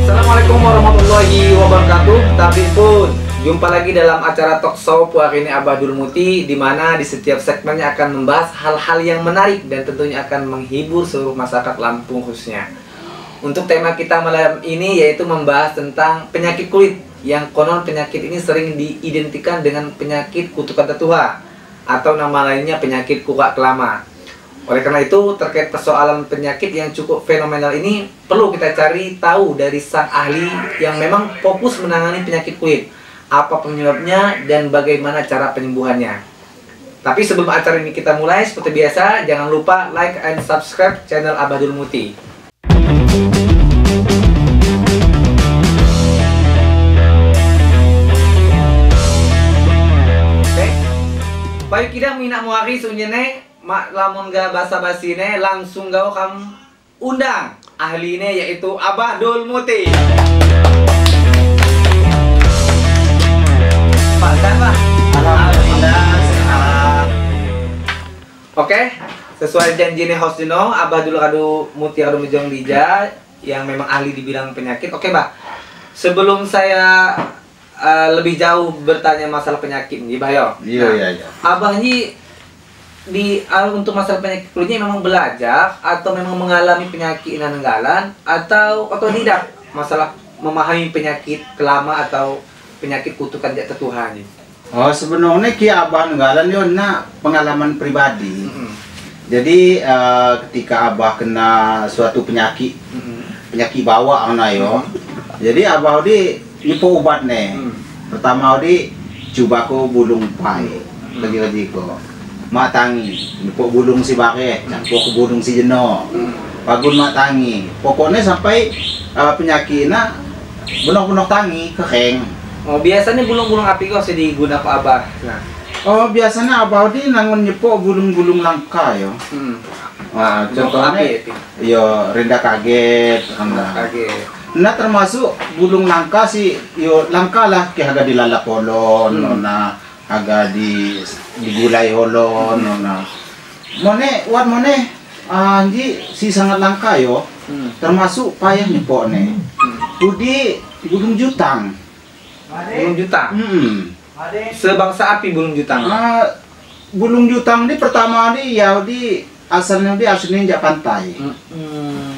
Assalamualaikum warahmatullahi wabarakatuh. Tapi pun jumpa lagi dalam acara talk show hari ini Abah Dul Muti, di mana di setiap segmennya akan membahas hal-hal yang menarik dan tentunya akan menghibur seluruh masyarakat Lampung khususnya. Untuk tema kita malam ini yaitu membahas tentang penyakit kulit yang konon penyakit ini sering diidentikan dengan penyakit kutukan tetuha atau nama lainnya penyakit kukak kelama. Oleh karena itu, terkait persoalan penyakit yang cukup fenomenal ini perlu kita cari tahu dari sang ahli yang memang fokus menangani penyakit kulit. Apa penyebabnya dan bagaimana cara penyembuhannya. Tapi sebelum acara ini kita mulai, seperti biasa, jangan lupa like and subscribe channel Abah Dul Muti. Oke. Baik, kita minak muari sunyene mak lamun ga basa-basi ne langsung gau kam undang ahli ne yaitu Abah Dul Muti. Pak, sehat, Pak? Alhamdulillah sehat. Oke, sesuai janji ne host dino, Abah Dul Radu Muti Radu Mejong Dija yang memang ahli di bidang penyakit. Oke, Mbak. Sebelum saya lebih jauh bertanya masalah penyakit nih, Bah yo. Iya, iya, iya. Abah ini di untuk masalah penyakit kulitnya memang belajar atau memang mengalami penyakit inanggalan atau otodidak masalah memahami penyakit kelama atau penyakit kutukan jak tetuha nih. Oh, sebenarnya ki Abah nenggalan yo nak pengalaman pribadi. Jadi ketika Abah kena suatu penyakit, penyakit bawa ana yo. Jadi Abah di nyepo obat nih. Pertama di coba ko bulung pai lagi-lagi ko. Matangi, nyepo bulung si bare, campur ke bulung si jeno. Pagun matangi. Pokoknya sampai penyakitnya benar-benar tangi kering. Oh, biasanya bulung-bulung api kok sih digunakan Abah. Nah. Oh, biasanya Abah di nangon nyepok bulung-bulung langka yo. Nah, contohnya yo rendah kaget, rendah kaget. Nah, termasuk bulung langka sih yo langka lah ke harga dilalap holon, nah agak di digulai holon, nah. Mone, wat mone anji si sangat langka yo. Termasuk payah nyepok ne. Budi bulung jutang. Bulung jutang. Sebangsa api bulung jutang. Bulung jutang ini pertama di ya di asalnya di aslinya jak pantai.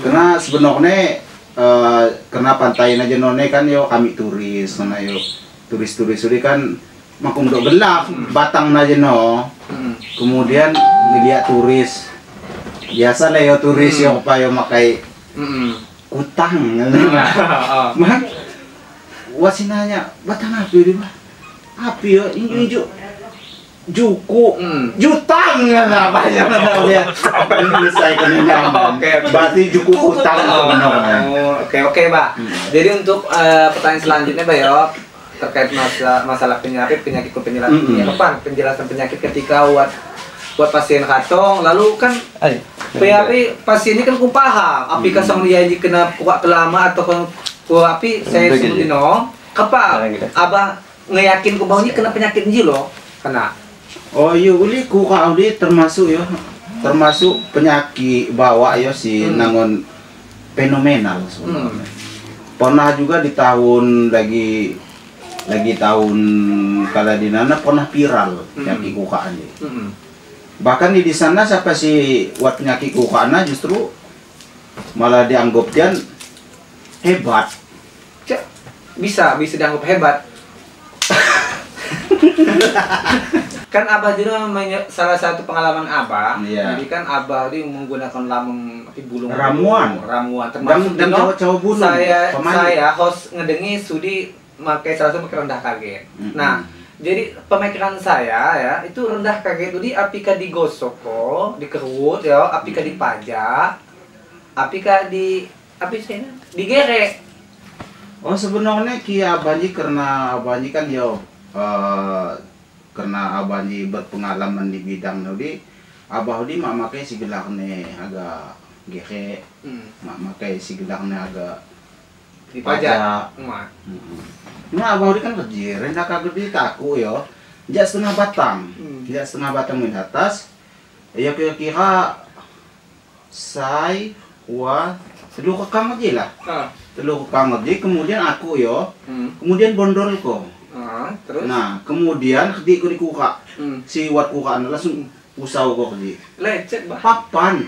Karena sebenarnya karena pantai aja none kan yo kami turis, nona yo turis-turis ini kan makung dok gelap batang aja no. Kemudian ngeliat turis biasa lah yo turis yo apa yo makai kutang. Mak wasinanya batang api di bah api yo inju juku jutang lah banyak ya. Ini saya kena berarti juku kutang. Oke oke, Pak. Jadi untuk pertanyaan selanjutnya, Pak yo, terkait masalah penyakit penyakit kapan penjelasan penyakit ketika buat pasien katong lalu kan PHP pasien ini kan ku paham api kasong dia kena kuak kelama atau ku api saya sebutin no kepa Abah ngeyakin ku bahwa ini kena penyakit ini loh kena. Oh iya uli ku kau di termasuk yo termasuk penyakit bawa yo si nangon fenomenal sebenarnya. Pernah juga di tahun lagi tahun kala di nana pernah viral penyakit kukaan ini. Bahkan di sana siapa sih buat penyakit kukaan justru malah dianggap dia hebat. Cek, bisa dianggap hebat. Kan Abah juga salah satu pengalaman Abah. Yeah. Jadi kan Abah dia menggunakan lamun bulung ramuan termasuk dan cowok-cowok bulung. Saya host ngedengi sudi pakai salah satu pakai rendah kaget. Nah, jadi pemikiran saya ya itu rendah kaget itu di apika digosok kok, dikerut ya, apika dipajak, apika di api saya digerek. Oh, sebenarnya ki Abanji karena Abanji kan yo karena Abanji berpengalaman di bidang nudi, Abah di mak makai si gelar ne agak gerek, mak makai si gelar ne agak dipajak. Nah, Abah di kan kerja, rendah kaget di kaku yo. Jak setengah batang, jak setengah batang di atas. Ya kira-kira Sai wa telu kekang aja lah. Telu kekang aja kemudian aku yo. Kemudian bondol ko. Terus? Nah, kemudian kedik ko dikuka. Si wat kukaan langsung usau ko kedik. Lecet bah. Papan.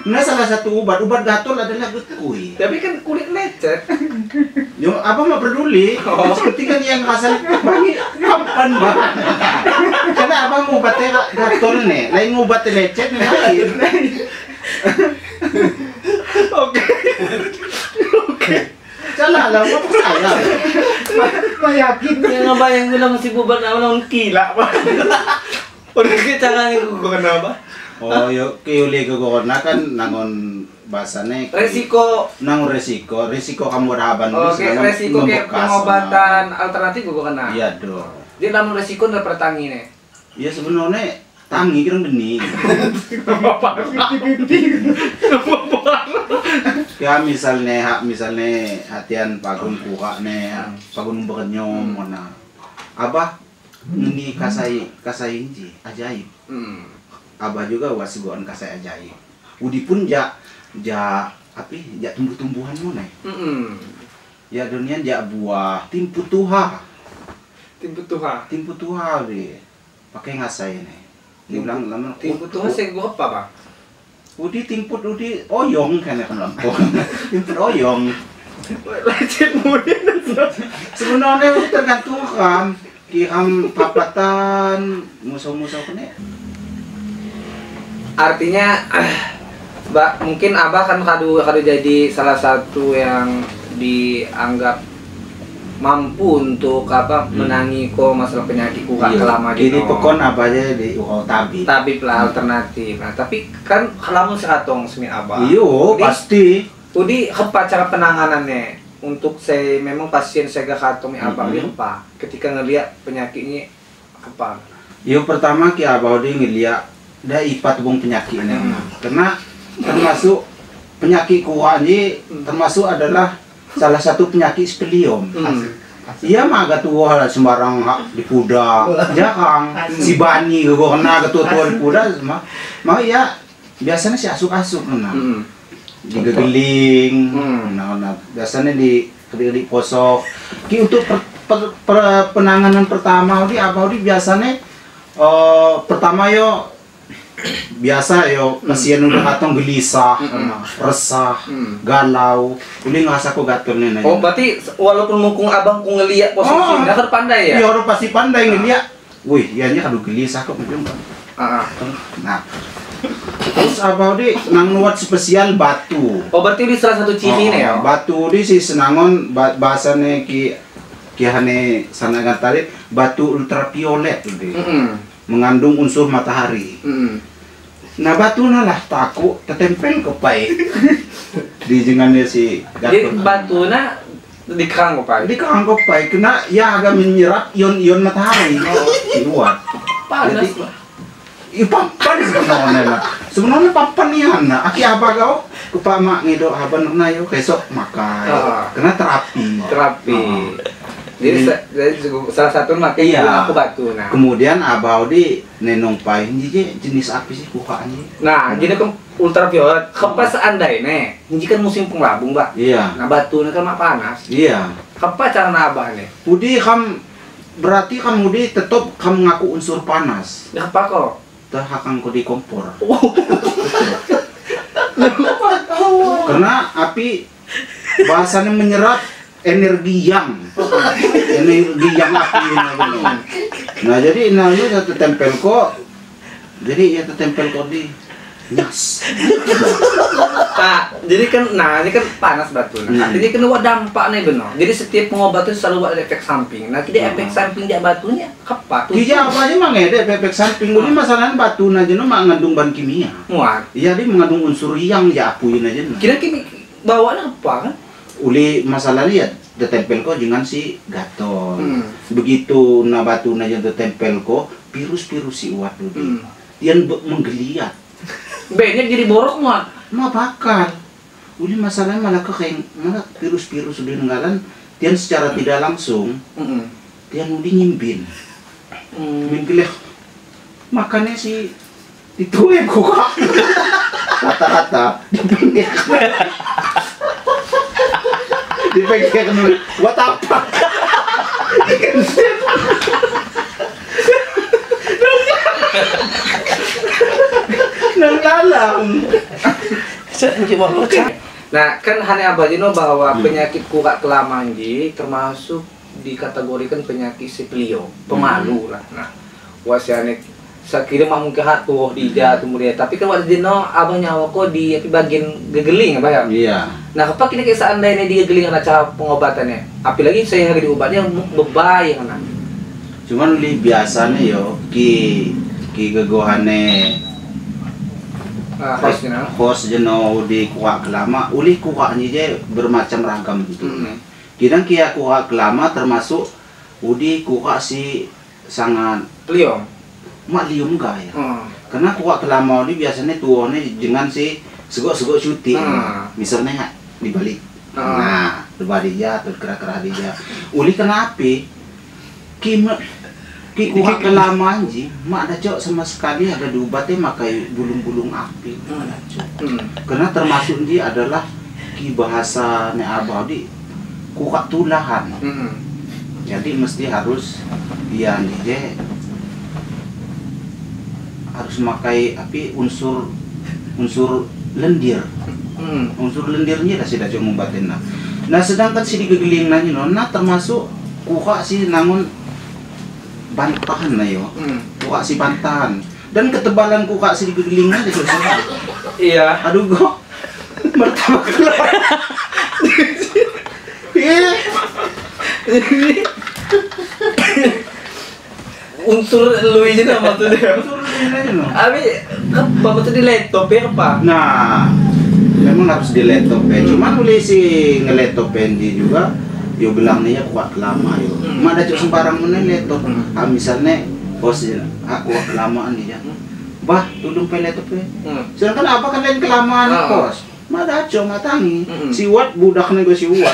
Nah, salah satu obat gatal adalah kui. Tapi kan kulit lecet. Yo, apa mau peduli? Oh. Seperti kan yang rasa bangi papan bah. Karena abang ngobatnya gatal nih, lain ngobatnya lecet nih lain. Oke. Oke. Salah lah, apa saya? Mayakin yang ngebayang bilang si buban awal gila. Udah kita caranya gue kenapa? Oh, yo kiuli corona kan nangon bahasane resiko nangon resiko kamu rahaban. Oke, resiko kayak pengobatan alternatif gue kena. Iya dong. Jadi namun resiko udah pertangi nih. Iya sebenarnya tangi kira benih. Ya misalnya hatian pagun kuka nih, pagun berenyom mana. Abah ini kasai inji ajaib. Abah juga wasigoan kasai ajaib. Udi pun ja api ja tumbuh-tumbuhan mana. Ya dunia ja buah timpu tuha. Timpu tuha deh. Pakai ngasai nih. Dibilang lama timpu tuha sih gua apa, Bang? Udi timput udi oyong kan ya kan Lampung. Timput oyong. Lecet mudin. Sebenarnya tergantung kan kiam papatan musuh-musuh kene. Artinya Mbak, mungkin Abah kan kadu jadi salah satu yang dianggap mampu untuk apa menangi kok masalah penyakit kuka kelama gitu. Jadi pekon apa aja di tabib. Tabib lah alternatif. Nah, tapi kan kelamun sekatong semi Abah. Iyo, pasti. Udi kepa cara penanganannya untuk saya memang pasien saya gak katong mi Abah kepa ketika ngeliat penyakitnya kepa. Iyo pertama ki Abah udi ngeliat dah ipat bung penyakitnya. Karena termasuk penyakit kuka ini termasuk adalah salah satu penyakit spelium. Iya mah agak tua lah sembarang hak di kuda. Jarang si bani gua kena agak tua-tua di kuda mah. Mau ya biasanya si asuk-asuk nah. Digegeling. Nah, biasanya di posok. Ki untuk penanganan pertama di apa di biasanya pertama yo biasa yo pasien udah katong gelisah, resah, galau, ini ngerasa kok gatel nih. Oh berarti walaupun mukung abang ku ngeliat posisi, nggak kan pandai ya? Iya orang pasti pandai ngeliat. Wih, ianya kado gelisah kok mungkin. Nah, terus abang di nang nuat spesial batu. Oh berarti di salah satu ciri nih ya? Batu di si senangon bahasane ki hane sanagan tadi batu ultraviolet di. Mengandung unsur matahari. Nah batu lah takut tertempel ke pai di jengannya si gatot. Jadi batu na di kerang pai. Di kerang pai kena ya agak menyerap ion-ion matahari. Luar. Panas. Jadi, papan sebenarnya lah. Sebenarnya papan nian nah. Aki apa kau? Kupa mak ngidok haban na yo besok makan. Kena terapi. Terapi. Jadi, salah satu makai iya. Aku batu nah. Kemudian abau di nenong pai ini jenis api sih kukaan ini. Nah, jadi kan ultraviolet kepas seandainya ini kan musim pengelabung, Mbak. Iya. Nah, batu ini kan mak panas. Iya. Kepas cara nabah nih. Udi kam berarti kamu di tetap kamu ngaku unsur panas. Ya apa kok? Tah hakang ko di kompor. Karena api bahasanya menyerap energi yang api ini. Nah jadi nah itu satu tempel kok, jadi ya tertempel kok di nyas. Pak, jadi kan nah ini kan panas batu. Nah, artinya kan buat dampak nih benar. Jadi setiap pengobatan selalu ada efek samping. Nah, tidak efek samping dia batunya kepa. Iya apa aja mah ada efek samping. Jadi masalahnya batu aja no mah mengandung bahan kimia. Muat. Iya dia mengandung unsur yang ya apuin aja. Kira kimi bawaan apa kan? Uli masalahnya ya tertempel kok dengan si gatot. Begitu na batu aja tertempel kok virus-virus si uat dulu. Yang menggeliat. Banyak jadi borok muat. Ma bakal. Uli masalahnya malah ke kayak malah virus-virus udah nenggalan tian secara tidak langsung. Tian uli nyimbin. Nyimbin. Makanya si itu yang kok. Rata-rata kata di pinggir. Di pinggir buat apa? Nang lalang. Nah, kan hane Abah Jino bahwa penyakit kurak kelamaan ji termasuk dikategorikan penyakit sepelio, pemalu lah. Nah, wasiane sakira mah mungkin hak tuh di ja kemudian, tapi kan waktu Jino abah nyawa kok di bagian gegeling apa ya? Iya. Nah, apa kini kayak seandainya di gegeling ada cara pengobatannya? Apalagi saya hari diobatnya bebay kan. Cuman li biasanya yo ki gegohane hos jeno di kuak kelama, uli kuaknya je bermacam ragam gitu. Kidang kia kuak kelama termasuk udi kuak si sangat liom, mak liom gak ya? Karena kuak kelama udi biasanya tuone dengan si segok-segok cuti, misalnya dibalik, nah dibalik ya atau kerah-kerah dia. Uli kenapa? Ki kuak kelama anji, mak ada cok sama sekali ada diubatnya makai bulung-bulung api, mak ada cok. Karena termasuk dia adalah ki bahasa ne abah di kuak tulahan. Jadi mesti harus dia je harus makai api unsur lendir. Unsur lendirnya dah sudah cok membatin nah. Nah sedangkan si digegeling nanya nona termasuk kuak si nangun bantahan lah yo, kuak si bantahan dan ketebalan kuak si digelingnya itu. Iya. Aduh gua martabak keluar. Iya. Unsur lu ini nama tuh dia. Unsur lu ini aja no. Abi, apa tuh di laptop ya apa? Nah, memang harus di laptop ya. Cuman boleh si ngeletop dia juga. Yo bilang nih ya kuat lama yo. Mak ada cok sembarang mana laptop. Ah misalnya bos aku kuat kelamaan nih ya. Bah tolong pe laptop pe. Sedangkan apa kan lain kelamaan bos. Mak ada cok matangi. Si wat budak nih gue si wat.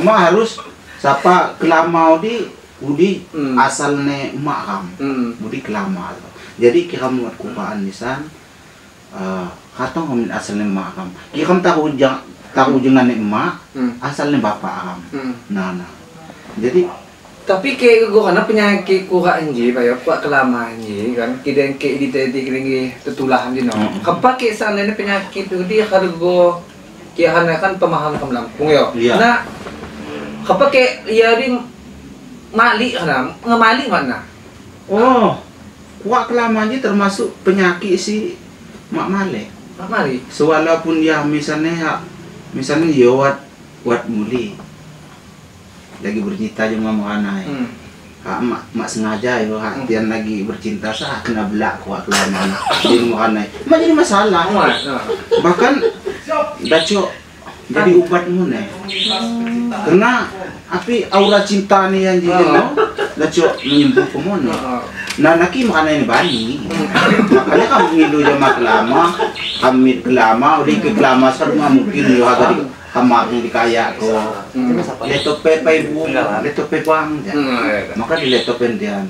Mak harus siapa kelamau di udi asalnya mak kam. Budi kelama. Jadi kira muat kupaan nisan. Katong kamu asalnya mak kam. Kira kamu tahu jangan tahu jangan emak, asalnya bapak am. Nah. Jadi tapi kayak gue karena penyakit kurak anji, pak ya, kuak kelamaan anji kan, kita kayak di titik ini tetulahan di no. Kepak kayak seandainya penyakit itu dia kalau gue kayak kan pemahaman kamu Lampung yo. Iya. Nah, kepak kayak ya di mali karena ngemali mana? Oh, kuak kelamaan anji termasuk penyakit si mak male. Mak mali. Walaupun ya misalnya misalnya yo wat muli lagi bercinta sama makanan. Hak mak sengaja yo hak tian lagi bercinta sah kena belak kuat kelamaan di makanan. Mak jadi masalah. Bahkan dacok jadi ubat mune. Karena api aura cinta nih yang jadi no dacok menyembuh kemone. Nah naki makanan ini bani. Makanya kamu ngilu jama kelama, kami kelama, udah ke kelama sekarang mungkin yo agak di kamarnya di kaya ko. Letope pai bu, letope bang. Maka di letopen dian.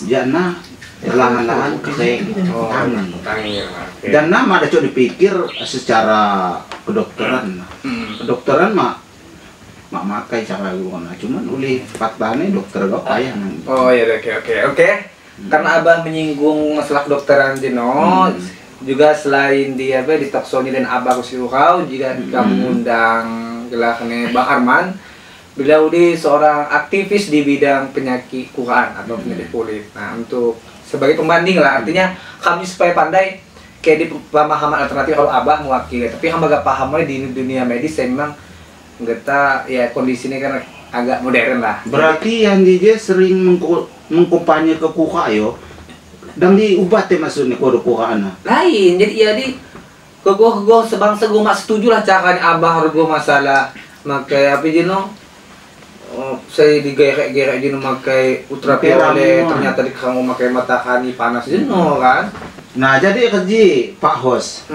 Jana perlahan-lahan kering tangan. Dan nama ada cok dipikir secara kedokteran. Kedokteran mak makai cara gua cuman uli faktanya dokter gak payah. Oh iya oke. Karena abah menyinggung masalah kedokteran Jino, juga selain di apa di Taksoni dan Abah Kusiurau juga kamu undang gelakne Bang Arman. Beliau di seorang aktivis di bidang penyakit kuran atau penyakit kulit. Nah, untuk sebagai pembanding lah, artinya kami supaya pandai kayak di pemahaman alternatif kalau Abah mewakili, tapi hamba gak paham di dunia medis saya memang nggak ya kondisinya kan agak modern lah. Berarti yang DJ sering mengkompanye ke kuka yo, dan diubat ya maksudnya kode kuka ana. Lain, jadi ya di gogoh sebangsa gue mak setuju lah caranya Abah harus gue masalah makai apa jino, oh, saya digerek-gerek jino makai ultraviolet ternyata di kamu makai matahari panas jino kan. Nah jadi kerja Pak Hos.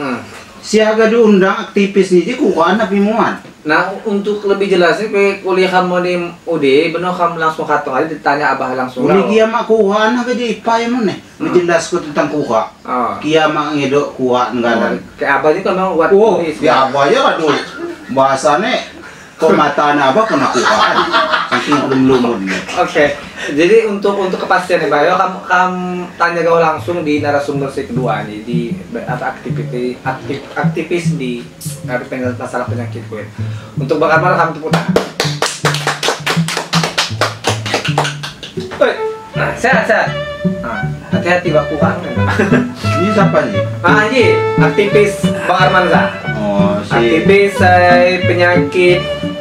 Siaga diundang aktivis ni kuan api muan. Nah, untuk lebih jelasnya ke kuliah kamu di UD, benar kamu langsung katong aja ditanya abah langsung. Uli kia mak kuha nah ke ipa yang mana? Menjelasku tentang kuha. Kia mak ngedok kuha nggalan. Kayak abah ini kan memang buat tulis. Ya abah ya aduh. Bahasane kok mata abah kena kuha. Saking belum-belum. Oke. Jadi untuk kepastian nih, Pak, kamu tanya kau langsung di narasumber si kedua nih di aktivis di masalah penyakit kulit. Untuk Bang Arman kamu tepuk tangan. Oi, nah, sehat. Nah, hati-hati Bang kurang. Ini siapa nih? Ah, ini aktivis Bang Arman Zah. Oh, si. Aktivis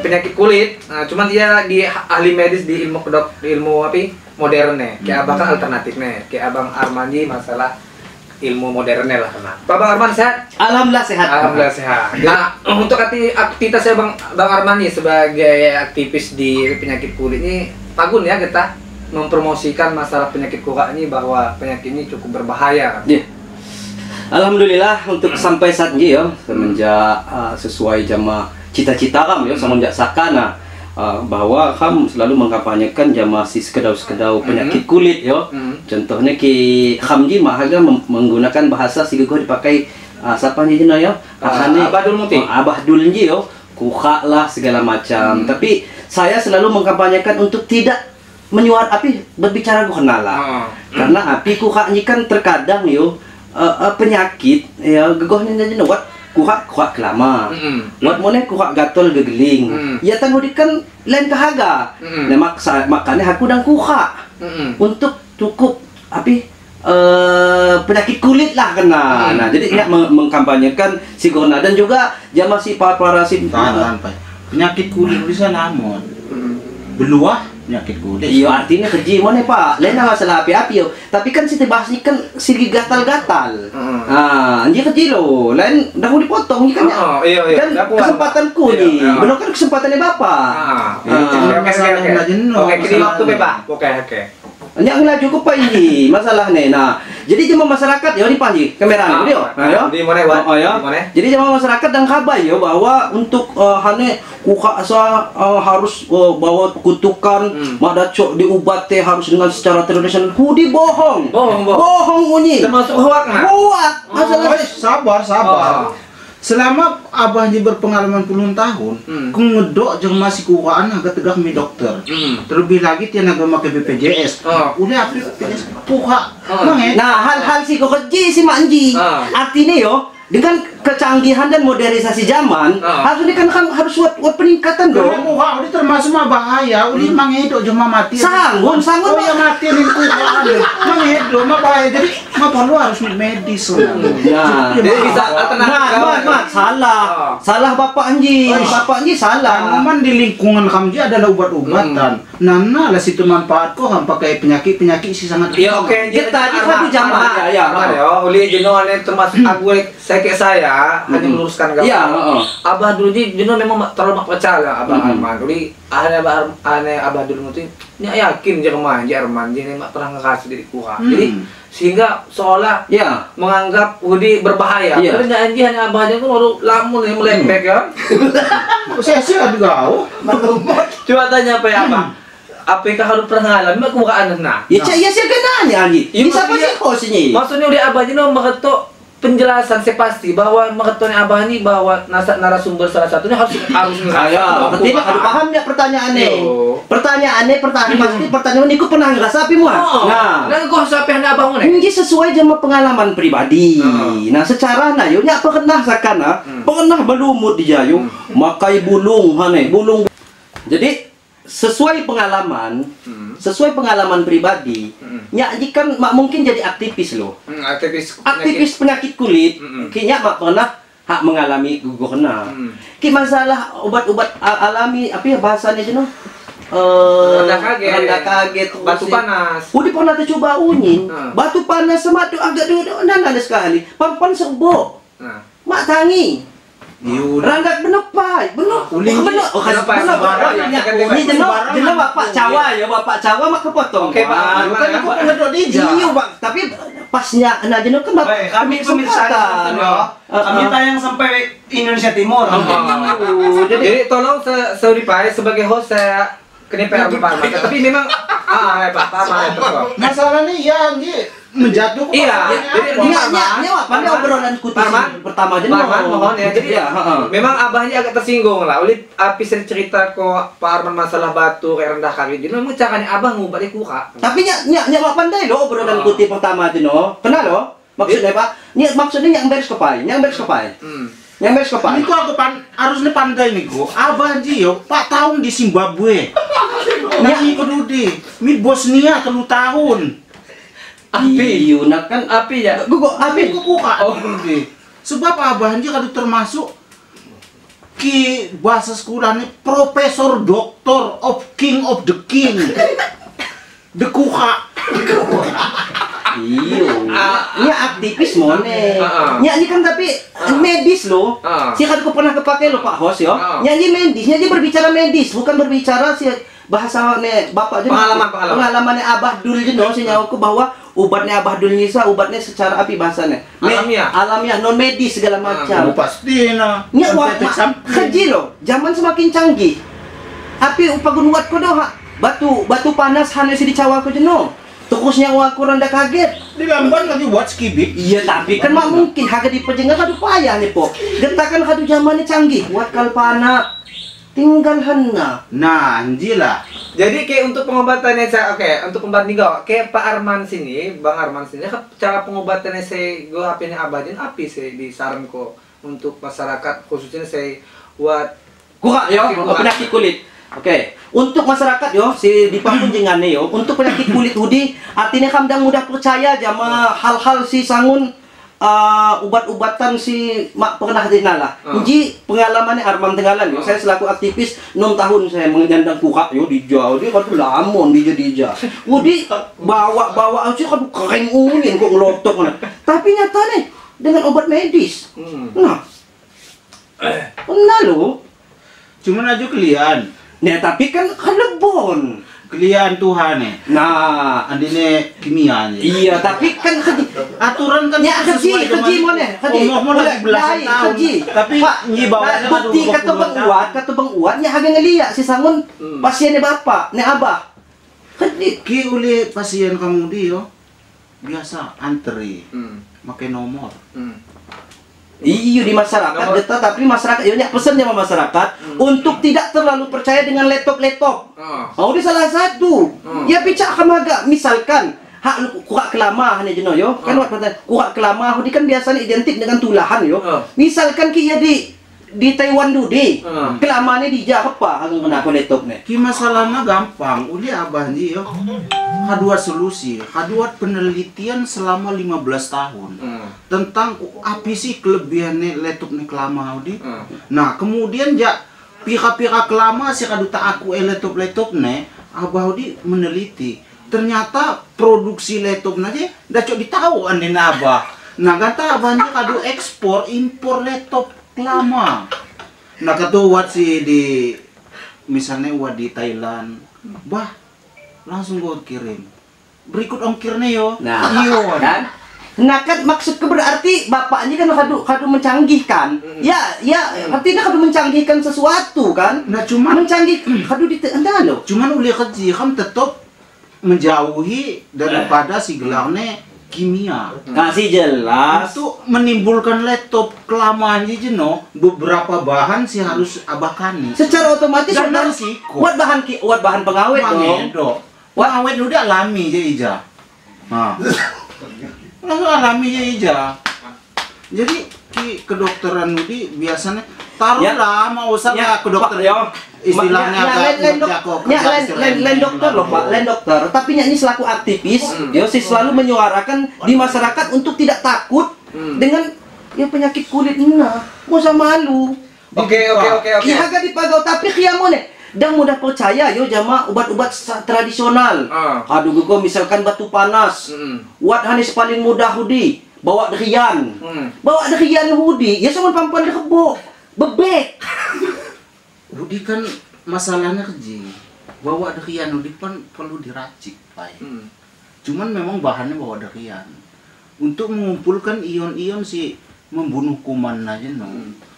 penyakit kulit. Nah, cuman dia di ahli medis di ilmu di ilmu apa modern nih. Kayak abang kan alternatif nih. Kayak abang Arman ini masalah ilmu modernnya lah kena. Pak Bang Arman sehat? Alhamdulillah sehat. Alhamdulillah sehat. Nah, untuk aktivitas saya Bang Arman nih sebagai aktivis di penyakit kulit ini, pagun ya kita mempromosikan masalah penyakit kulit ini bahwa penyakit ini cukup berbahaya kan. Yeah. Alhamdulillah untuk sampai saat ini ya semenjak sesuai jama cita-cita kam ya semenjak sakana bahwa kam selalu mengkampanyekan jama si sekedau-sekedau penyakit kulit yo. Contohnya ki khamji mahaga menggunakan bahasa si gegoh dipakai siapa ni jeno yo? Abah Dul Muti. Abah Dul ji yo, kuha lah segala macam. Tapi saya selalu mengkampanyekan untuk tidak menyuar api berbicara goh lah. Karena api kuha ni kan terkadang yo penyakit ya gegohnya jeno wat kuhak kelama. Wat mone kuhak gatal gegeling. Ya tan kan lain kehaga. Nah makanya aku dan kuhak. Untuk cukup api penyakit kulit lah kena. Nah, jadi ingat mengkampanyekan si gona dan juga jama si parasit. Penyakit kulit bisa namun. Beluah penyakit kulit. Iya artinya keji mana Pak. Lain masalah api-api yo. Tapi kan si bahas ni kan si gatal-gatal. Ah, dia keji lo. Lain dah mau dipotong ni kan. Oh, iya. Kan kesempatanku ni. Benar kan kesempatannya bapak. Oke, kini waktu Pak. Oke. Yang lah cukup Pak ini masalah nih. Nah, jadi cuma masyarakat ya di Panji kamera nih, yo. Nah, yo. Di mana, Pak? Oh, ya. Jadi cuma masyarakat dan kabar yo bahwa untuk hane kuka asa harus bawa kutukan, madacok diubat teh harus dengan secara tradisional. Hudi bohong. Bohong unyi. Termasuk hoak nah. Hoak. Masalah sabar. Selama abah ni berpengalaman puluhan tahun, ngedok jeung masih kuaan agak tegak mi dokter. Terlebih lagi tian agak make BPJS. Udah api BPJS puha. Nah, hal-hal si keji si manji. Artinya yo dengan kecanggihan dan modernisasi zaman, harus ini kan harus buat peningkatan dong. Karena kuha udah termasuk mah bahaya, udah mangedok jeung mah mati. Sangun. Oh ya mati nih kuha. Mangedok mah bahaya. Jadi mah perlu harus medis. Nah, jadi bisa alternatif. Nah, salah. Salah Bapak Anji. Bapak Anji salah. Tanaman di lingkungan kami adalah obat-obatan. Nana lah situ manfaat kok ham pakai penyakit-penyakit sih sangat. Iya oke. Kita di satu zaman. Ya. Uli jenuh termasuk aku saya hanya meluruskan kamu. Iya, Abah dulu ni jenuh memang terlalu mak pecah lah Abah Arman. Uli aneh Abah dulu tu ni yakin je kemana je Arman je ni mak pernah ngerasa diri kuha. Jadi sehingga seolah menganggap Udi berbahaya. Ya. Karena anji hanya abah aja pun baru lamun yang melempek ya. Saya sih ada kau. Coba tanya apa ya Abah? Apakah harus pernah ngalami aku bukan nah. Ya ya sih kenanya Anji. Ini siapa sih hostnya? Maksudnya udah abah jenuh mengetuk penjelasan saya pasti bahwa mengetuknya abah ini bahwa narasumber salah satunya harus ngerasa. Ya, berarti harus paham ya pertanyaannya. Pertanyaannya pasti pertanyaan ini pernah ngerasa api muat. Nah, kok sampai hanya abah nih? Ini sesuai sama pengalaman pribadi. Nah, secara nah yo nya pernah sakana, pernah belumut di jayu, makai bulung hane, bulung. Jadi sesuai pengalaman, sesuai pengalaman pribadi, nyak kan mak mungkin jadi aktivis loh. Aktivis penyakit kulit, kayaknya mak pernah hak mengalami gugur kena. Ki masalah obat-obat alami, apa ya bahasanya jenuh? Rendah kaget, batu panas. Udah pernah tercoba unyin, batu panas sama tu agak duduk nana sekali, pampan serbuk, mak tangi. Ranggat benepai, bener. Ini jenuh bapak cawa ya, bapak cawa mak kepotong. Oke, Pak. Bukan aku ngedok dia. Iya, Pak. Tapi pasnya nah jenuh kan Baik, kami pemirsa nonton yo. Kami tayang sampai Indonesia Timur. Jadi tolong Saudi Pai sebagai host saya kena PR Pak Arman. Tapi memang Pak Arman masalahnya ya anjir menjatuh. Iya, jadi ini apa obrolan kuti pertama aja. Pak Arman mohon ya. Jadi memang abahnya agak tersinggung lah. Oleh api cerita kok Pak Arman masalah batu kayak rendah kaki. Jadi memang caranya abah ngubah kuka. Tapi nya pandai loh obrolan kuti pertama aja no. Kenal loh. Maksudnya Pak, ini maksudnya yang beres kepai, yang beres kepai. Yang beres kepai. Ini kok aku harusnya pandai nih kok. Abah Jio, 4 tahun di Zimbabwe. Nah, ikut Udi, mi Bosnia 3 tahun. Api, nah kan api ya. Gua api gua kuka. Sebab abah Ji kalau termasuk ki bahasa sekolahnya Profesor Doktor of King of the King. The kuka. Iyo, ini aktivis mone. Nya ini kan tapi medis loh. Si kan aku pernah kepake loh Pak Hos yo. Nya ini medis, nya ini berbicara medis, bukan berbicara si bahasa ne bapak je. Pengalamannya Abah Dul je no, si nyawaku bahwa ubatnya Abah Dul Nisa, ubatnya secara api bahasanya. Alamiah, alamiah, non medis segala macam. Pasti nah. Nya wah, keji loh. Zaman semakin canggih. Api upagun wat ko doh, batu panas hanya si dicawa ko je no. Tukusnya aku randa kaget. Di Lamban lagi buat skibik. Iya tapi kan mak mungkin harga di pejengah kadu payah nih po. Getakan kadu zamannya canggih. Buat kalpana tinggal hena. Nah anjilah. Jadi kayak untuk pengobatannya saya untuk pengobatan nih kayak Pak Arman sini, Bang Arman sini cara pengobatannya saya gue HP-nya abadin api saya disaran kok untuk masyarakat khususnya saya buat kuka yo penyakit kulit. Oke, untuk masyarakat yo si di pakunjingane yo, untuk penyakit kulit hudi artinya kamdang mudah percaya jama hal-hal si sangun ubat-ubatan si mak pernah dinala. Uji pengalamannya Arman Tenggalan yo, saya selaku aktivis 6 tahun saya menyandang kuka yo di jauh dia kan lamon di jadi. Udi bawa-bawa sih kan kering ungin kok ngelotok. Tapi nyatanya dengan obat medis. Nah. Nah lo. Cuman aja kalian. Nah, tapi kan lebon. Kelian Tuhan nih. Nah, andine kimia nih. Iya, tapi kan aturan kan ya keji, keji mana? Keji. Umur belasan tahun. Keji. Tapi nyi bawa bukti kata Bang Uat nya haga ngeliak si sangun pasiennya bapak, nih abah. Keji. Ki uli pasien kamu di yo. Biasa antri. Pakai nomor. Iya di masyarakat getah, tapi masyarakat ya pesannya sama masyarakat untuk tidak terlalu percaya dengan laptop-laptop. Oh, ini salah satu. Ya picak kamaga misalkan hak kurak kelama hanya jeno yo. Kan wat kurak kelama ini kan biasanya identik dengan tulahan yo. Misalkan ki ya di Taiwan dudi, kelamane di Jakarta hang kena laptop nih. Ki masalahnya gampang, uli abah nih yo. Kadua solusi, kadua penelitian selama 15 tahun tentang apa sih kelebihannya laptop nih kelama udi. Nah, kemudian ja pira-pira kelama sih kadu tak aku laptop-laptop nih, abah udi meneliti. Ternyata produksi laptop aja dah cok ditahu andin abah. Nah, kata abahnya kadu ekspor impor laptop lama. Nah, ketua wat sih di misalnya wat di Thailand, bah langsung gue kirim. Berikut ongkirnya yo. Nah, iyo. Kan? Nah kan maksudku berarti bapaknya kan kadu mencanggihkan. Ya, artinya kadu mencanggihkan sesuatu kan. Nah, cuman mencanggih kadu di anda lo. Cuman uli keji kan tetap menjauhi daripada si gelarnya kimia. Kasih jelas. Untuk menimbulkan laptop kelamaan jeno beberapa bahan sih harus abakani. Secara otomatis dan risiko. Buat bahan pengawet dong. Pengawet udah alami je ija. Nah. Langsung alami je ija. Jadi ki kedokteran udi biasanya taruhlah mau usah ya, ke dokter ya. Istilahnya lain dokter loh Pak, lain dokter. Tapi ini selaku aktivis, ya sih selalu menyuarakan di masyarakat untuk tidak takut dengan ya penyakit kulit nah, mau sama malu. Oke. Ya agak dipagau tapi kiamone dan mudah percaya yo jama obat-obat tradisional. Aduh gua misalkan batu panas. Wat hanis paling mudah hudi bawa derian. Bawa derian hudi ya sama pampuan dikebok. Bebek. Hudi kan masalahnya keji. Bawa derian hudi kan perlu diracik, Pak. Cuman memang bahannya bawa derian. Untuk mengumpulkan ion-ion si membunuh kuman aja no.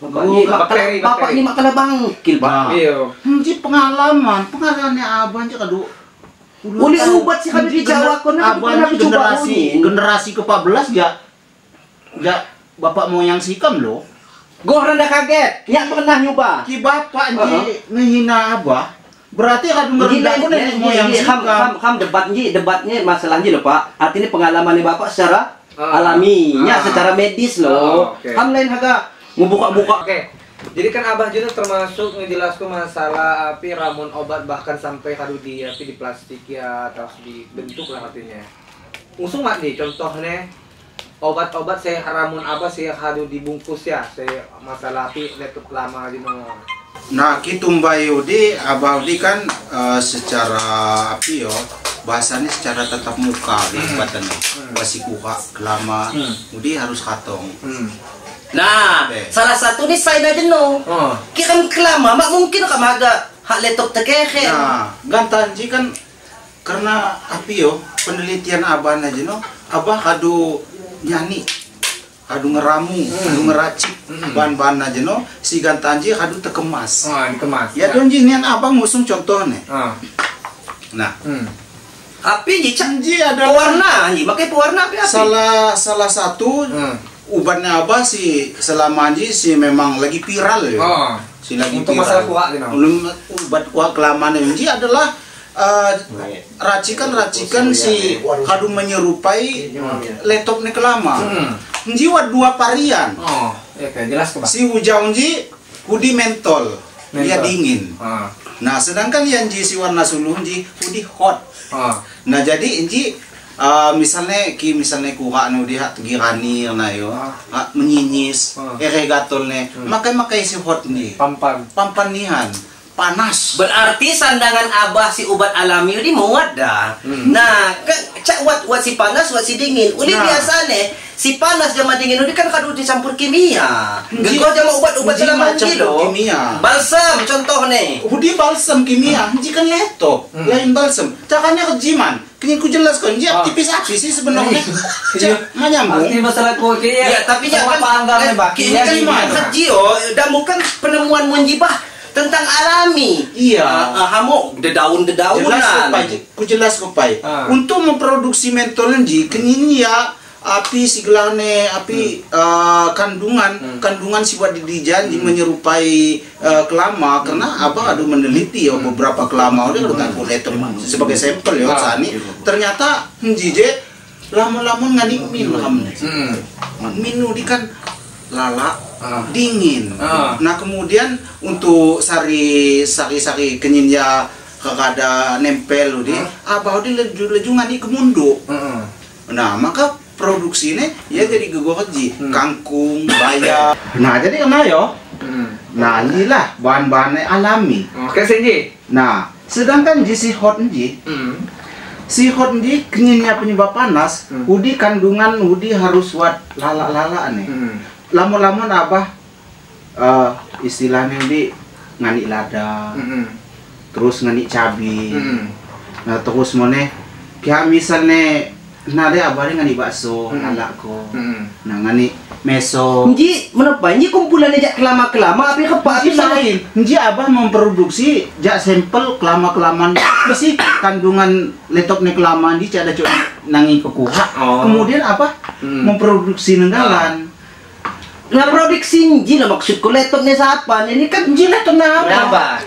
Bapak ini makalah bangkil, Pak. Iya. Ji pengalaman, pengalamannya abang aja kadu. Uli ubat sih kami di Jawa kono abang generasi generasi ke-14 ya. Ya bapak moyang sikam loh. Goh rada kaget, ya pernah nyoba. Ki bapak ji ngehina abah. Berarti kan ngerendah nenek moyang sikam. Ham debatnya masalahnya loh, Pak. Artinya pengalaman bapak secara alaminya, secara medis loh. Ham lain haga ngebuka-buka. Oke. Jadi kan Abah Juno termasuk ngejelaskan masalah api ramuan obat bahkan sampai kadu di api di plastik ya terus dibentuk lah artinya. Usung mak nih contohnya obat-obat saya ramuan apa saya kadu dibungkus ya saya masalah api letup lama Juno. Nah kitumbai Udi Abah Udi kan secara api yo bahasanya secara tatap muka di obatannya. Wasi kuka kelama Udi harus katong. Nah, salah satu ni saya dah jenuh. Kira kelama, mak mungkin kamu agak hak letok terkehel. Nah, gantanji kan karena api yo penelitian abah na jenuh, abah kadu nyani, kadu ngeramu, kadu ngeracik bahan-bahan na jenuh, si gantanji kadu terkemas. Oh, dikemas. Ya donji nian abah ngusung contohnya. Nah. Api ji ada pewarna, ji, pakai pewarna api. Salah satu ubatnya abah si selama ini si memang lagi viral ya. Si lagi untuk viral. Masalah kuak gitu. Ubat kuak kelamaan ini adalah racikan-racikan si kadu menyerupai letop ni kelama. Jiwa dua varian. Oh, ya oke, jelas kok. Si hujau ji hudi mentol, dia dingin. Nah, sedangkan yang ji si warna suluh ji hudi hot. Nah, jadi ji misalnya ki misalnya kuha nu dia tegirani na yo menyinyis ere gatol ne makai si hot ni pampan nihan panas berarti sandangan abah si ubat alami ini muat dah. Nah cak wat si panas wat si dingin uli nah. Biasanya si panas sama dingin uli kan kadu dicampur kimia gegoh sama ubat-ubat selama ini loh balsam contoh nih udi balsam kimia jika leto lain balsam cakanya kejiman kini ku jelaskan dia tipis api sih sebenarnya. Cak menyambung. Arti masalah ku ya tapi ya kan ini kan dan bukan penemuan munjibah tentang alami. Iya. Hamo dedaun-dedaunan. Jelas ku jelas kupai. Untuk memproduksi mentol ji kini ya api siglane api kandungan kandungan si buat didijan menyerupai kelama karena abang aduh meneliti ya beberapa kelama udah udah kulit sebagai sampel ya sani ternyata jije lama-lama ngani min hamne minu di kan lala dingin. Nah kemudian untuk sari kenyinya kekada nempel udah abah udah leju ngani kemundu. Nah maka produksi ini ya jadi gegoji kangkung, bayam. Nah jadi kena yo. Nah inilah bahan-bahannya alami. Oke Senji. Nah sedangkan ji si hot ji, si hot ji kenyinnya penyebab panas, udi kandungan udi harus wat lala-lala nih. Lamun-lamun abah istilahnya udi ngani lada, terus ngani cabi. Nah terus mana? Kayak misalnya nah dia abah ngani bakso, lalak ko. Nah ngani meso. Nji menapa? Nji kumpulan jak kelama-kelama api kepak api lain. Nji abah memproduksi jak sampel kelama-kelamaan besi kandungan letop ne kelama nji ada cok nangi kekuha. Kemudian apa? Memproduksi nenggalan. Nah produksi nji lah maksudku letop ne siapa? Ini kan nji letop na apa?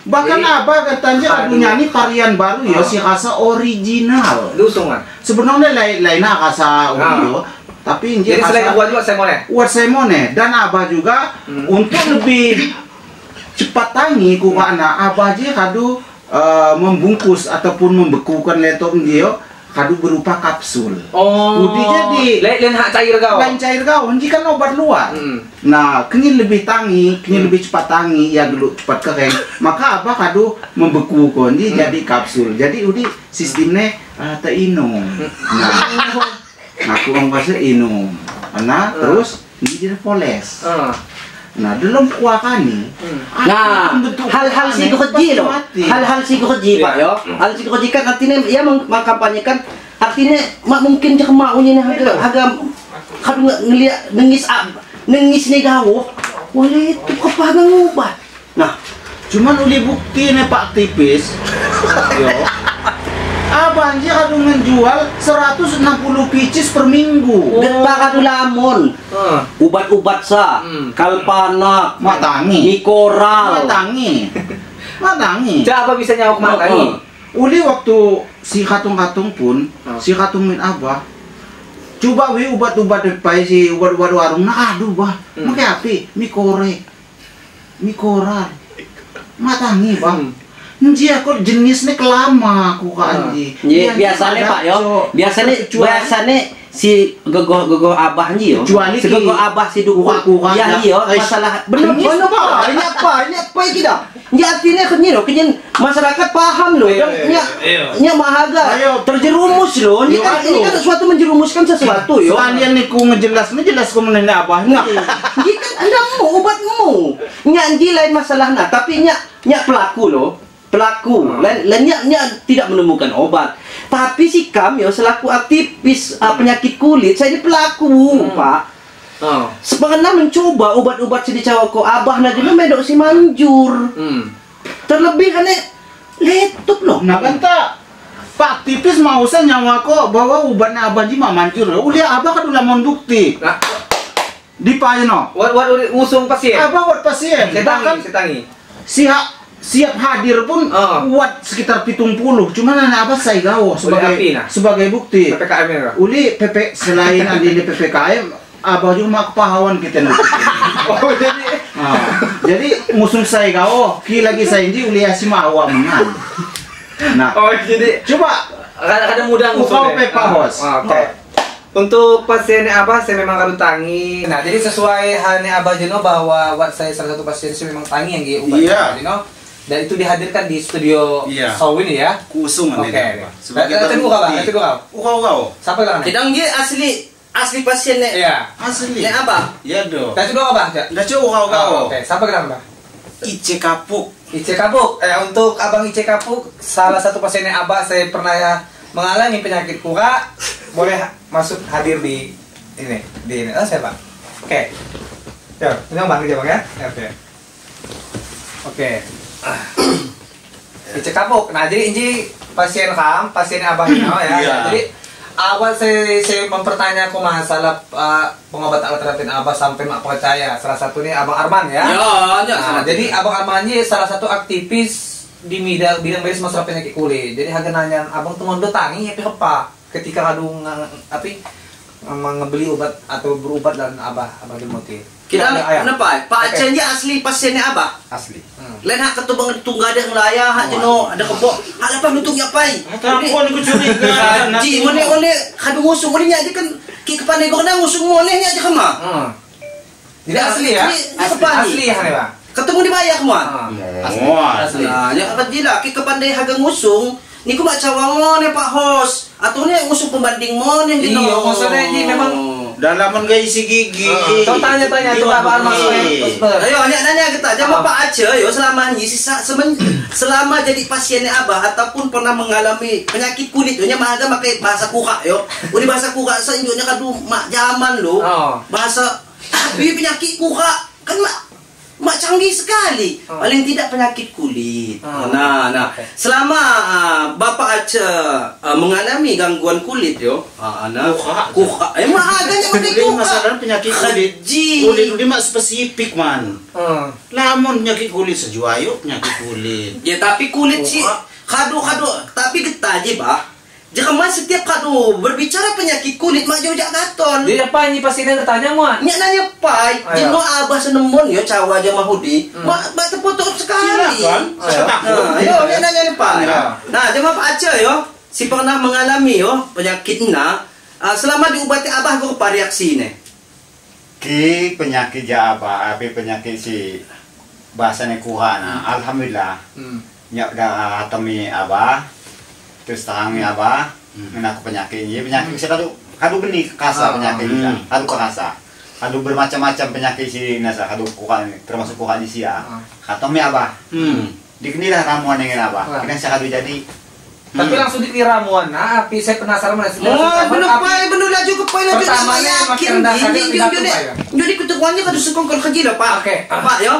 Bahkan abah katanya aduh nyanyi varian baru ya si rasa original. Lusungan. Sebenarnya lainnya rasa yo, tapi jadi selain buat juga semone. Buat semone dan abah juga untuk lebih cepat tangi ku anak abah aja kadu membungkus ataupun membekukan letop dia kadu berupa kapsul. Oh. Udi jadi lain hak cair kau. Lain cair kau, ini kan obat luar. Nah, kini lebih tangi, kini lebih cepat tangi, ya dulu cepat kering. Maka apa kadu membeku kon, ini jadi kapsul. Jadi udi sistemnya teinum. Nah, aku orang bahasa inum. Nah, terus ini jadi poles. Nah, dalam kuah kani. Nah, hal-hal si keji loh. Hal-hal si keji, Pak yo. Hal si keji kan artinya ia mengkampanyekan Artinya mak mungkin je kemaunya ni harga kadu ngeliat nengis nengis ni gawo. Boleh itu kepagang ngubah. Nah, cuman uli bukti nih Pak Tipis. Yo. Abang dia kadu menjual 160 pieces per minggu. Getah kadu lamun. Ubat-ubat sa, kalpana, matangi, mikoral. Matangi. Matangi. Cak apa bisa nyawak matangi? Uli waktu si katung-katung pun, si katung min abah. Coba wi ubat-ubat depai si ubat-ubat warung nah aduh bah. Make api mikore. Mikoral. Matangi bah. Nji aku jenisnya kelama aku kan anji. Biasanya Pak yo, biasanya si gogoh-gogoh abah nji yo. Kecuali si gogoh abah si dukun. Ya iya, masalah bener bener Pak. Ini apa? Ini apa iki dah? Nji artinya kenyi lo, kenyi masyarakat paham loh. Nya nya mahaga terjerumus loh. Ini kan ini kan sesuatu menjerumuskan sesuatu yo. Sekalian niku ngejelas ngejelas ku menene abah. Nah, nji kan anda mau obatmu. Nya nji lain masalahnya, tapi nya nya pelaku loh. Pelaku, lainnya tidak menemukan obat. Tapi si kam yo selaku aktivis penyakit kulit, saya ini pelaku, Pak. Pernah mencoba obat-obat si dicawako abah nah juga medok si manjur. Terlebih kan letup loh. Nah kan tak Pak aktivis mau saya nyawa kok bahwa obatnya abah ji mah manjur. Ulia abah kan udah mau bukti. Nah. Di payno. Wat ngusung pasien. Abah wat pasien. Bahkan setangi. Siap siap hadir pun kuat sekitar 70. Cuman anak apa saya gawo sebagai api, nah. Sebagai bukti. PPKM ya. Uli PP selain adili PPKM, abah juga mak pahawan kita nih. Oh jadi. Jadi musuh saya gawo, ki lagi saya inji uli asima awam mengan. Nah. Oh jadi coba kadang mudah musuh. Oke. Untuk pasien Abah saya memang harus tangi. Nah, jadi sesuai halnya Abah Jeno bahwa buat saya salah satu pasien saya memang tangi yang ubat iya. Jeno. Dan itu dihadirkan di studio Show ini ya. Kusung oke. Sebagai tunggu kau, tunggu kau. Ukau. Siapa gelang? Tidak nggih asli pasien nek. Iya. Asli. Nek Abah. Iya do. Dah tunggu Abah. Dah tunggu kau. Oke, siapa gelang, Abah? Ice Kapuk. Ice Kapuk. Untuk Abang Ice Kapuk, salah satu pasiennya Abah saya pernah ya mengalami penyakit kura, boleh masuk hadir di ini, di ini. Oh, siapa? Oke. Yo, ini Bang, Bang ya. Oke. Oke. Ice Kapuk. Nah, jadi ini pasien kam, pasien Abah Nino ya. Iya. Jadi awal saya mempertanyakan masalah pengobatan alternatif Abah sampai mak percaya. Salah satunya Abang Arman ya. Ya, nah, jadi Abang Arman ini salah satu aktivis di bidang medis masalah penyakit kulit. Jadi harga nanya abang tuh ngondo tangi ya apa ketika kadu api mengebeli obat atau berobat dan abah Dimoti. Kita kenapa? Pak Aceh ini asli pasiennya abah. Asli. Lain hak ketubang tunggal ada ngelaya hak jeno ada kebok. Hak apa nutung ya pai. Aku ni curiga. Ji mone one kadu ngusung one nya aja kan ki kepane gona ngusung mone nya aja kema. Jadi asli ya. Asli ya nih, Pak. Ketemu dibayar semua. Asli. Nah, ya kecil lah. Kita pandai harga ngusung. Niku mak cawang mone Pak Hos. Atau ni ngusung pembanding mone gitu. Iya, maksudnya ini memang dalaman gak isi gigi. Kau tanya-tanya tuh Pak Arman. Ayo nanya-nanya kita. Jangan Pak Aceh yo selama ini selama jadi pasiennya Abah ataupun pernah mengalami penyakit kulit yo nya mahaga pakai bahasa kuka yo. Uli bahasa kuka senjuknya kadu mak zaman lo. Bahasa tapi penyakit kuka kan mak canggih sekali. Paling tidak penyakit kulit. Nah, selama Bapak Aceh mengalami gangguan kulit yo, kuka. Mak agaknya pakai kuka. Masalah penyakit kulit. Kulit itu mak spesifik man. Lamun penyakit kulit sejuayo penyakit kulit. Ya tapi kulit sih kadu tapi getaji bah. Jangan mas setiap kadu berbicara penyakit kulit mak jauh jak katon. Jadi apa ini pasiennya bertanya muat? Nyak nanya pai, jeno abah senemon yo cawa aja mahudi, mak terputuk sekali. Nah, yo nyak nanya nih pai. Nah, jangan Pak Aceh yo, si pernah mengalami yo penyakit na, selama diobati abah kok apa reaksi nih? Ki penyakit ja abah, api penyakit si bahasanya kuha nah, alhamdulillah. Nyak dah atemi abah. Terus tangi abah, menaku penyakit ini, penyakit bisa kadu benih kasa penyakit ini, kadu kasa, kadu bermacam-macam penyakit si nasa, kadu kuka termasuk kuka di sia, katome abah, dikinilah ramuan yang abah, kena saya kadu jadi Tapi langsung dikira ramuan. Nah, api saya penasaran mana. Oh, bener pai, bener laju ke pai laju. Pertamanya yakin. Jadi kutukannya kadu sekongkol kerja lah, Pak. Oke. Pak yo.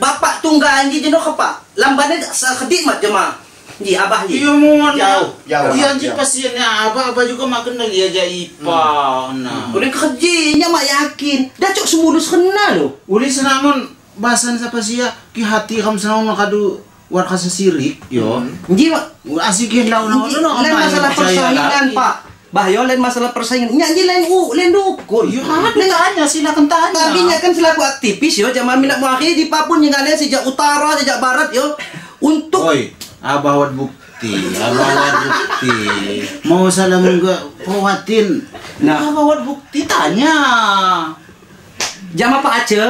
Bapak tunggal anji jenuh ke Pak. Lambannya sekedik mat jemaah. Ji abah ji. Iya mohon jauh, jauh. Iya ji pasiennya abah, abah juga makan dari aja ipa. Nah. Udah kerjanya mak yakin. Dah cok semulus kena lo. Uli senangun bahasan siapa sih ya? Ki hati kamu senangun kadu warga sesirik yo. Ji mak asikin lawan lain masalah persaingan Pak. Bah yo lain masalah persaingan. Nya ji lain lain dukun. Yo tanya silakan tanya. Tapi nya kan selaku aktivis yo jamaah minat muakhir di Papun yang kalian sejak utara sejak barat yo untuk Oi. Abah wat bukti, abah wat bukti. Mau salah enggak pawatin. Nah, abah wat bukti tanya. Jama Pak Aceh,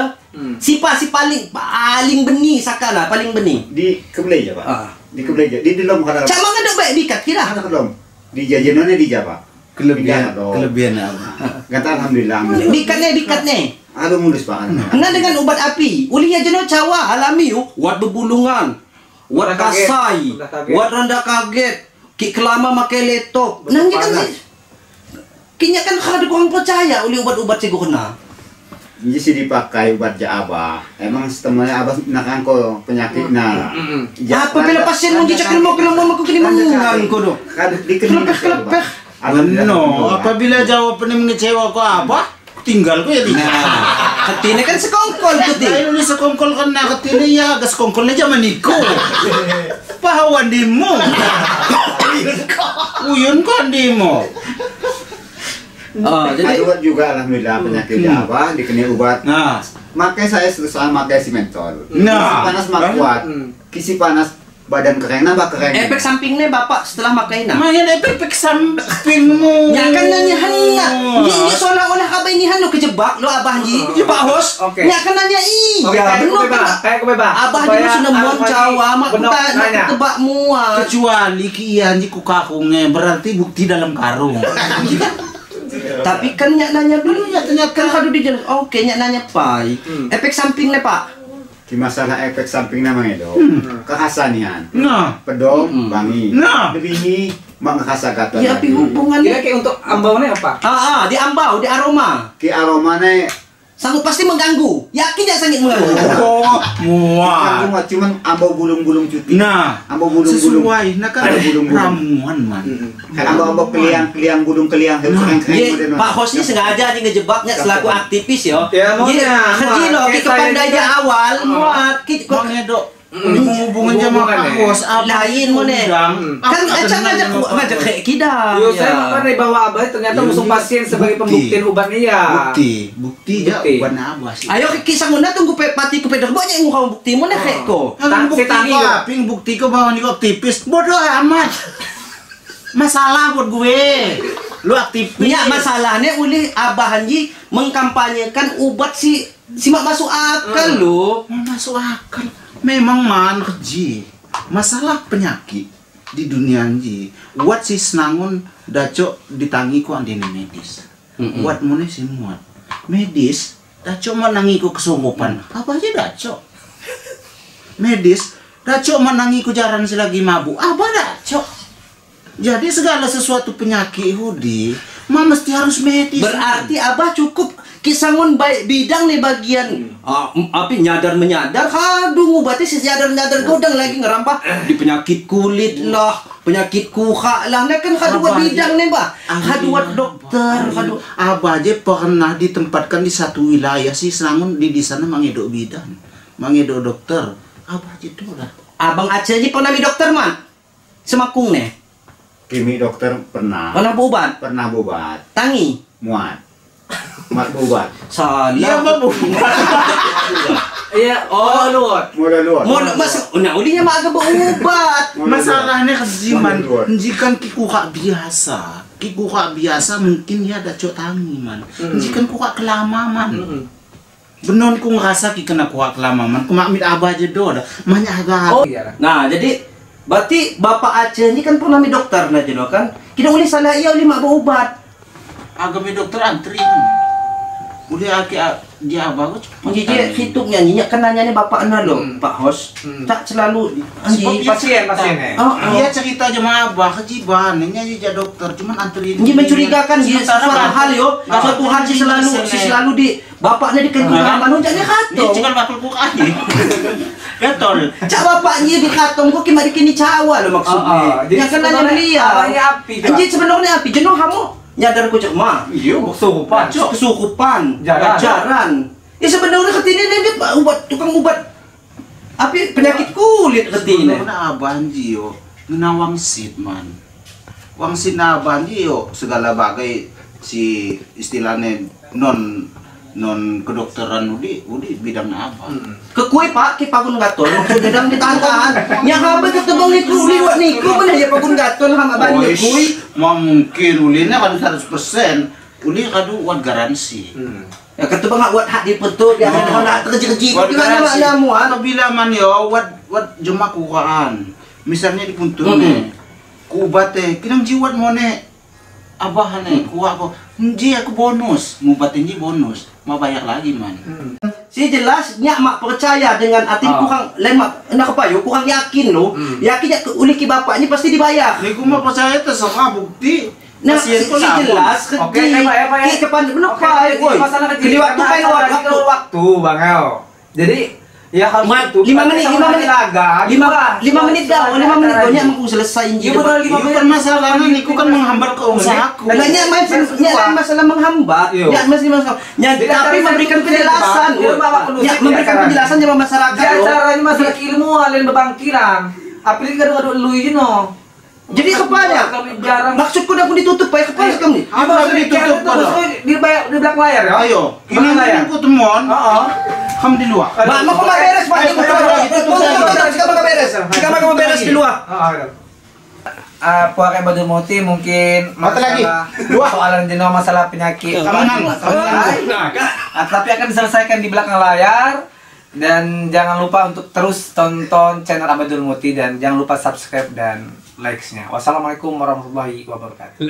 si Pak si paling beni sakala, paling beni. Di Kebelai ya, Pak. Di Kebelai di dalam kada. Cak mangan dok baik bikat kira. Belum. Di jajanannya di Jawa. Kelebihan, kelebihan apa? Kata alhamdulillah. Bikatnya. Aduh mulus Pak. Nah dengan obat api, ulihnya jenuh cawa alami yuk, wat bebulungan. Wat kasai, wat randa kaget, ki kelama makai laptop. Nah, ini kan kinya kan kada kurang percaya oleh obat-obat sih kena. Ini sih dipakai obat ja abah. Emang setemannya abah nakangko penyakit nah. Apa pela pasien mau dicek mau kelama aku kini mengan kodo. Kelepeh. No, apabila jawabannya mengecewa kok abah, tinggal ko ya tidak. Ketine kan sekongkol kuti. Ayo ni sekongkol kena ketine ya, gas sekongkolnya zaman iku. Pahawan dimu. Uyun kan dimu. Oh, jadi obat juga alhamdulillah penyakit apa dikena obat. Nah, makai saya selesai makai simentol. Nah, kisi panas mak kuat. Kisi panas badan kering nambah kering. Efek sampingnya bapak setelah makai nah. Main efek sampingmu. Ya kan nanya henna. Ini seolah-olah abah ini han lo kejebak lo abah ji. Pak Hos. Ya kan nanya iya. Benar kayak kebeba. Abah ji sudah mon cawa mak tak tebak muat. Kecuali kian ji ku kakunge berarti bukti dalam karung. Tapi kan nyak nanya dulu ya ternyata kan kadu di jalan. Oke nyak nanya pai. Efek sampingnya Pak. Di masalah efek samping namanya itu, kehasanian, nah, pedom, bangi, nah, lebih menghasa kata. Ya, tapi hubungannya. Kira kayak untuk ambaunya apa? Di ambau, di aroma. Ki aromanya sangat pasti mengganggu. Yakin ya sangat mengganggu. Oh, muat. Cuman ambau bulung-bulung cuti. Nah, ambau bulung-bulung. Sesuai, nah kan ramuan man. Ambau-ambau keliang-keliang gudung keliang. Pak Hos ini sengaja nih ngejebaknya selaku aktivis yo. Ya, mau ya. Kerji loh, kita pandai aja awal muat. Mau ngedok. Hubungan sama Pak Hos lain mau nih. Kan ngajak ngajak kayak kita. Yo saya makan bahwa abah ternyata musuh pasien sebagai pembuktian obatnya ya. Bukti ya obatnya abah sih. Ayo kisah nguna tunggu pati ku pedok banyak yang ngomong bukti mau nih kayak ko. Bukti ko, ping bukti ko bahwa niko aktivis bodoh amat. Masalah buat gue. Lu aktivis. Ya masalahnya oleh abah Hanji mengkampanyekan obat si mak masuk akal lo. Masuk akal. Memang man keji masalah penyakit di dunia ini buat si senangun dacok ditangi ku andini medis buat mune si muat medis dacok menangi ku kesunggupan apa aja dacok medis dacok menangi ku jaran selagi mabuk apa dacok. Jadi segala sesuatu penyakit hudi mah mesti harus medis. Berarti abah cukup kisangon baik bidang nih bagian api nyadar menyadar aduh ngobati si nyadar nyadar godang lagi ngerampah di penyakit kulit lah penyakit kuha lah nah kan kadua bidang nih bah kadua dokter kadua abah aja pernah ditempatkan di satu wilayah sih senangun di sana mangedok bidan mangedok dokter abah aja tuh lah. Abang Aceh aja pernah mi dokter man semakung nih kimi dokter pernah berobat tangi muat mak berobat. Salah. Iya, mak berobat. Iya, oh luar. Mula luar. Mula mas, nah ulinya mak agak berobat. Masalahnya kejiman, jikan kikuka biasa. Kikuka biasa mungkin ya ada cok tangi man. Jikan kuka kelama man. Benon ku ngerasa ki kena kuka kelama man. Ku makmit abah aja do dah. Banyak agak. Oh iya. Nah, jadi berarti Bapak Aceh ini kan pernah mi dokter nah jenuh kan? Kita boleh salah iya uli mak berobat. Agak mi dokter antri. Udah aki dia abah aku Jadi hitungnya nyinya kan nanya nih bapak anda loh, Pak Hos. Tak selalu pasien. Dia cerita sama abah kejiban, ini aja dokter, cuman anterin. Ini mencurigakan dia suatu hal yo, suatu hal si selalu di bapaknya di kengkuran manusia katong. Ini cuma bakal kuk aja. Betul. Cak bapaknya di katong kok kemari kini cawa lo maksudnya. Yang kan nanya beliau. Abahnya api. Anjir sebenarnya api jenuh kamu. Nyadar ku cek mah. Iya, kesurupan. Kesurupan. Jaran. Ya sebenarnya ketini dia obat tukang obat api penyakit kulit ketini. Sebenarnya abah yo ngena wangsit man. Wangsit na abah yo segala bagai si istilahnya non kedokteran udi bidang apa? Kekue Pak, ki pagun gatul maksudnya dang ditahan-tahan. Nya haba ketebang niku liwat niku mana ya pagun gatul hama ban kue. Mau mungkin ulinya kan 100% uli kadu wat garansi. Ya ketebang wat hak dipetut ya kan nak terkeji-keji. Gimana maknamu ah? Apabila man yo wat jema kuaan. Misalnya di puntun ne. Ku ubate kinang jiwat mo ne abah ne ku aku nji aku bonus, ngubatin ji bonus, mau bayar lagi man. Si jelas nyak mak percaya dengan hati kurang lain mak nak apa yo kurang yakin lo. Yakin nyak uli ki bapak ni pasti dibayar. Niku mah percaya terserah bukti. Nah, si jelas oke, Pak ya. Ki kepan bener Pak. Woi. Di waktu kan waktu Bang El. Jadi ya harus itu 5 menit 5 menit laga. 5 menit dah, 5 menit banyak mau selesai inji. Iya, permasalahan niku kan menghambat ke usahaku. Lah nya main masalah menghambat, nya masih masalah. Nya tapi memberikan penjelasan. Ya memberikan penjelasan sama masyarakat. Ya caranya masalah ilmu alin bebangkiran. Apalagi kadu-kadu lu no. Jadi kepala maksudku dah pun ditutup pak kepala kamu nih. Apa ditutup di belakang layar ya? Ayo, kini aku temon. Heeh. Kamu di luar. Mak, mau beres pak. Sekarang beres. Sekarang beres di luar. Puak Badul Muti mungkin masalah soalan jenuh masalah penyakit. Tapi akan diselesaikan di belakang layar. Dan jangan lupa untuk terus tonton channel Abadul Muti dan jangan lupa subscribe dan likes-nya. Wassalamualaikum warahmatullahi wabarakatuh.